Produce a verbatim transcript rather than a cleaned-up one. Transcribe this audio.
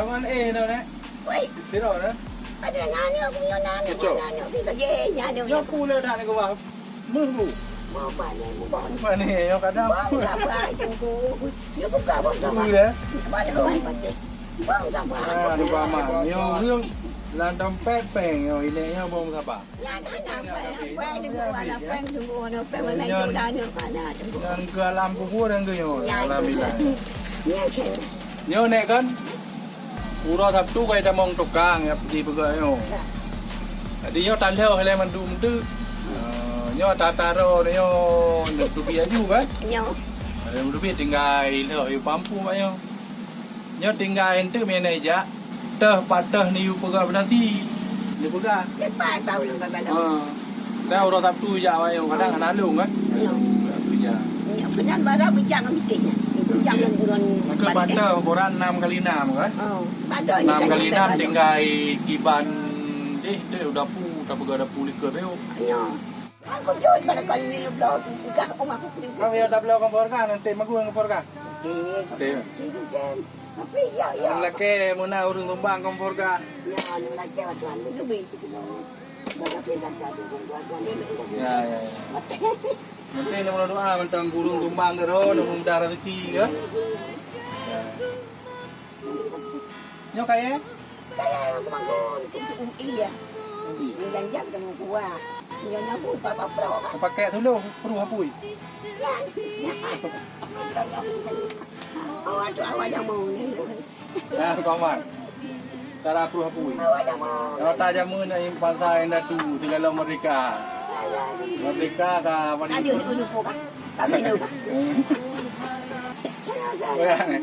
Kawan eh dah, Nek. Woi. Sira dah. Ada nyanyi aku punya nyanyi, nyanyi si kerja nyanyi. Nyoe pula dah nak keubah. Meuh bu. Mau panen, mau panen. Panen, nyoe kadang. Bang, sabar, tunggu. Nyoe buka, bang, sabar. Tunggu, ya. Bang, sabar. Bang, sabar. Ah, di bawah mah. Nyoe ureueng lam dompet péng, nyoe inék nyoe bang sabar. Nyan, nyan, nyan, péng, péng, tunggu, ada péng, tunggu, ada péng, mana itu, dah, nyoe, mana, tunggu. Nyan keu alam kubur dan keu nyoe, alhamdulillah. Nyan, nyan. Nyoe, Nek, kan? Uroe Sabtu ka jitamong tukang nyang peugi peugah nyoe. Jadi nyoe talheuh lé mandum teuk. Eh, nyoe ata-ata droe nyoe neuteubiet aju kan? Nyoe. Ada neuteubiet tinggai lheuh yue pampu mak nyoe. Nyoe tinggai enteuk meunan jak. Teuh pateuh neuyue peugah beunasi. Neuyue peugah. Lepas bau lôn kata. Ha. Dah uroe Sabtu jak awak nyoe kadang hana lôn kan? Ya. Kerja. Ya, keunan bara bujang ngon bitéh nyan. Bujang ngon, ngon. Maka patah ukuran enam kali enam kan? Oh, enam kali enam tinggai kiban deh, deh dapu, tapeugah dapu likot deh. Ya. Aku jauh pada kali ni udah pegang rumah aku. Kami ada bela kompor kan, nanti magu kompor kan? Okey. Okey. Okey, kan. Tapi ya, ya. Lelaki muna urung tumbang kompor kan? Ya, lelaki waktu anu lebih. Ya, ya, ya. Nanti nak doa mantong gurung tumbang ke roh, nak mudah rezeki ke? Ya. Nyoe kaya? Kaya yang kemangkung, untuk U I ya. Yang jam dengan kuah. Yang nyambung papa pro kan. Pakai dulu, peruh apui. Ya. Oh, aduh, awak yang mau ni. Nah, kawan. Cara pruh apui. Awak dah mau. Kalau tak jamu nak yang pasal yang datu, segala merdeka. Merdeka ka apa ni? Ada lupa-lupa kan? Kami lupa. Hmm. Saya, saya. Oh, ya, ni.